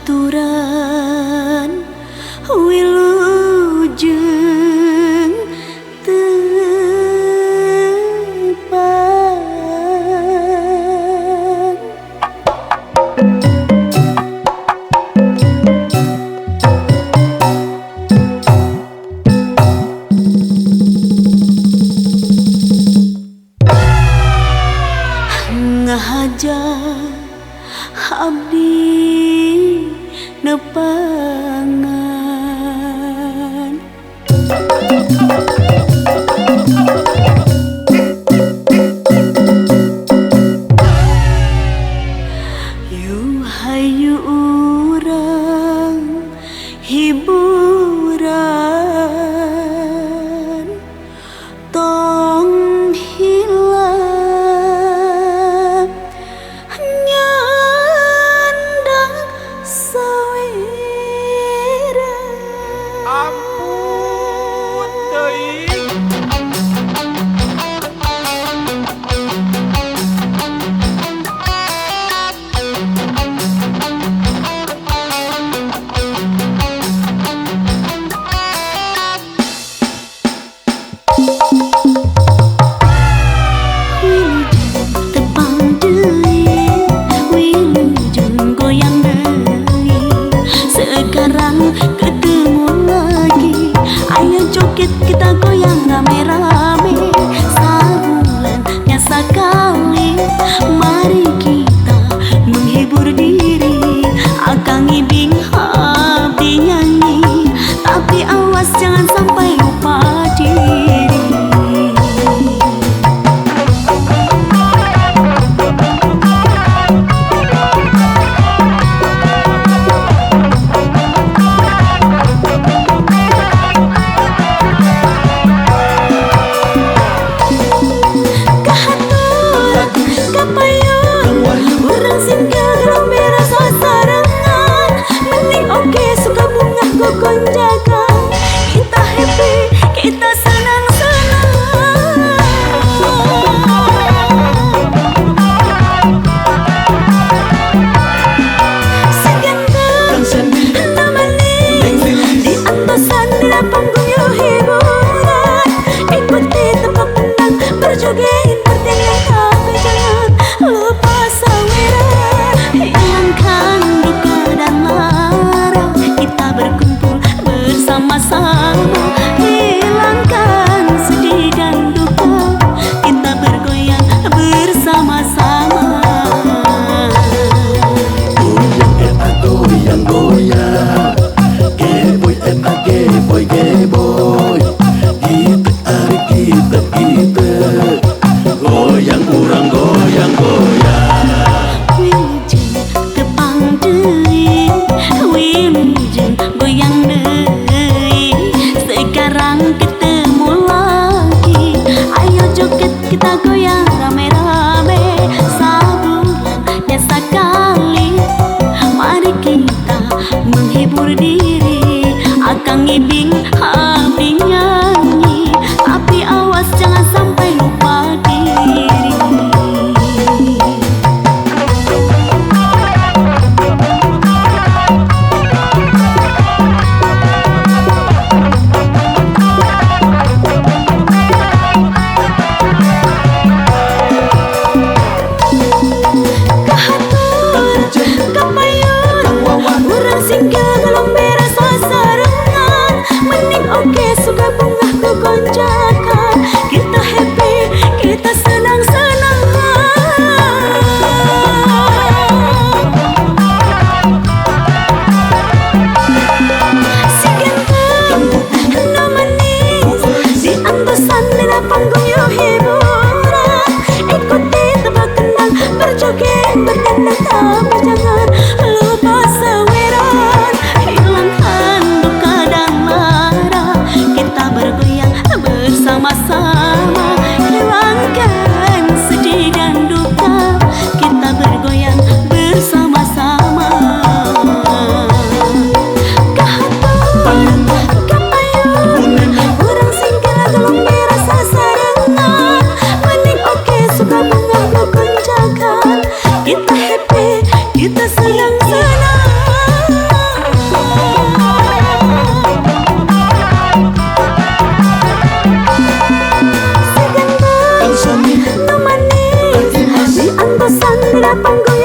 Kahaturan wilujeng tepang. Ngahaja abdi nepangan. Yu hayu urang hiburan, tong hilap nyandang sawira. Ampun teuing. Wilujeng tepang deui, wilujeng goyang deui. Sekarang ketemu lagi, ayo joget kita goyang rame-rame. Sabulannya sekali, mari kita menghibur diri. Akang Ibing abdi nyanyi, tapi awas jangan sampai lupa diri. Kahaturan kapayun, urang singkel gerong beres sasarengan. Mending oke suka bunga gogonjakan, kita happy kita senang-senang. Si ganteng manis di atasan di panggung yuk hiburan. Ikuti tempat tenang berjoget bertengger, tapi jangan lupa sawiran. Hilangkan duka dan lara, kita berkumpul bersama-sama. Hilangkan sedih dan duka, kita bergoyang bersama-sama. Goyang eta goyang goyang, geboy eta geboy geboy, gitek ari gitek gitek, goyang urang goyang goyang. Wilujeng tepang deui, wilujeng goyang deui. Sekarang ketemu lagi, ayo joget kita goyang rame-rame. Sabulannya sekali, mari kita menghibur diri. Akang Ibing abdi nyanyi, tapi awas jangan sampai lupa diri. Tepang goyang.